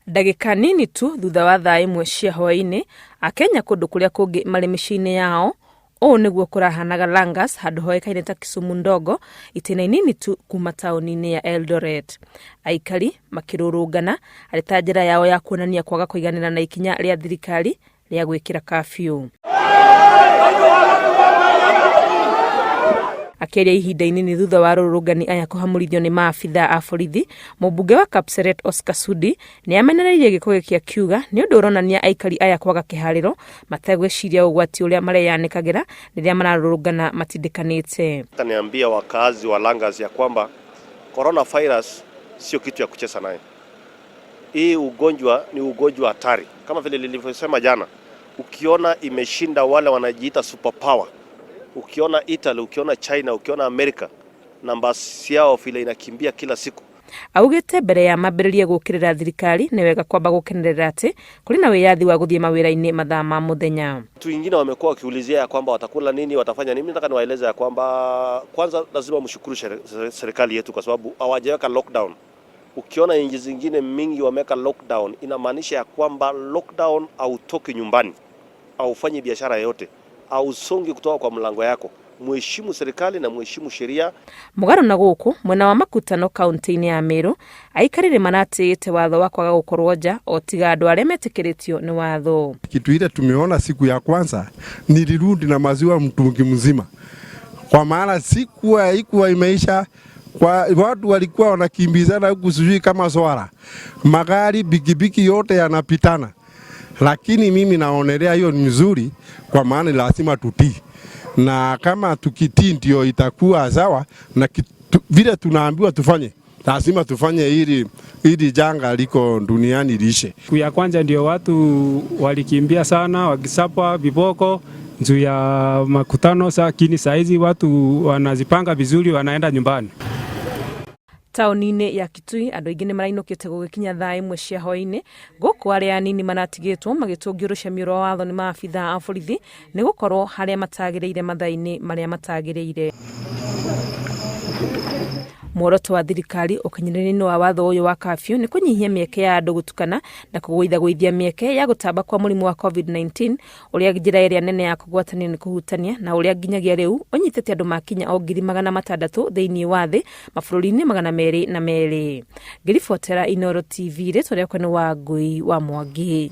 Ndagĩka nini tu thutha wa thaa 1 cia hwaĩ-inĩ, Akenya kũndũ kũrĩa kũngĩ marĩ mĩciĩ-inĩ yao, ũũ nĩguo kũrahanaga Langas handũ hoĩkaine ta Kisumu Ndogo, itĩna inini tu kuma taũni-inĩ ya Eldoret. Aikari makĩrũrũngana arĩ ta njĩra yao ya kuonania kwaga kũiganĩra na ikinya rĩa thirikari rĩa gwĩkĩra kabiũ. Akĩaria ihinda inini thutha wa arũrũngani aya kũhamũrithio nĩ maabithaa a borithi, mũmbunge wa Kapseret Oscar Sudi nĩ amenereirie gĩko gĩkĩ akiuga nĩ ũndũ ũronania aikari aya kwaga kĩharĩro mategwĩciria ũgwati ũrĩa mareyanĩkagĩra rĩrĩa mararũrũngana matindĩkanĩte. Niambia wakaazi wa Langas ya kwamba coronavirus sio kitu ya kucheza naye. Hii ugonjwa ni ugonjwa hatari, kama vile nilivyosema jana, ukiona imeshinda wale wanajiita superpower, ukiona Italy, ukiona China, ukiona America, namba yao vile inakimbia kila siku. Augĩte mbere ya mambĩrĩrie gũkĩrĩra thirikari nĩ wega kwamba gũkenerera atĩ kũrĩ na wĩyathi wa gũthiĩ mawĩra-inĩ mathaa ma mũthenya. Watu wengine wamekuwa wakiulizia ya kwamba watakula nini, watafanya nini. Nataka niwaeleze ya kwamba kwanza lazima mshukuru serikali yetu kwa sababu hawajaweka lockdown. Ukiona nchi zingine mingi wameweka lockdown, inamaanisha ya kwamba lockdown, hautoki nyumbani, haufanyi biashara yoyote, hausongi kutoka kwa mlango yako. Muheshimu serikali na muheshimu sheria. Mũgarũ na gũkũ mwena wa Makutano kaunti-inĩ ya Meru, aikari nĩ maratĩĩte watho wa kwaga gũkorwo nja o tiga andũ arĩa metĩkĩrĩtio nĩ watho. Kitu ile tumeona siku ya kwanza, nilirudi na maziwa mtungi mzima, kwa maana sikuwa ikuwa imeisha kwa watu walikuwa wanakimbizana huku, sijui kama swara, magari, pikipiki yote yanapitana, lakini mimi naonelea hiyo ni mzuri, kwa maana lazima tutii, na kama tukitii ndio itakuwa sawa, na kitu, vile tunaambiwa tufanye lazima tufanye ili janga liko duniani liishe. Siku ya kwanza ndio watu walikimbia sana wakisapa viboko juu ya makutano, lakini saa hizi watu wanazipanga vizuri, wanaenda nyumbani. Taũni-inĩ ya Kitui andũ aingĩ nĩ marainũkĩte gũgĩkinya thaa 1 cia hwaĩ-inĩ, gũkũ arĩa anini maratigĩtwo magĩtũngio rũcemio rwa watho nĩ maabithaa a borithi nĩ gũkorwo harĩa matagĩrĩire mathaa-inĩ marĩa matagĩrĩire. Muoroto wa thirikari ũkinyanĩria-inĩ wa watho ũyũ wa curfew nĩ kũnyihia mĩeke ya andũ gũtukana na kũgũithagũithia mĩeke ya gũtamba kwa mũrimũ wa COVID-19, ũrĩa njĩra ĩrĩa nene ya kũgwatanio nĩ kũhutania, na ũrĩa nginyagia rĩu ũnyitĩte andũ makinya o 600,000 thĩinĩ wa thĩ mabũrũri-inĩ 202. Ngĩribotera Inooro TV, rĩtwa rĩakwa nĩ Wangũi wa Mwangi.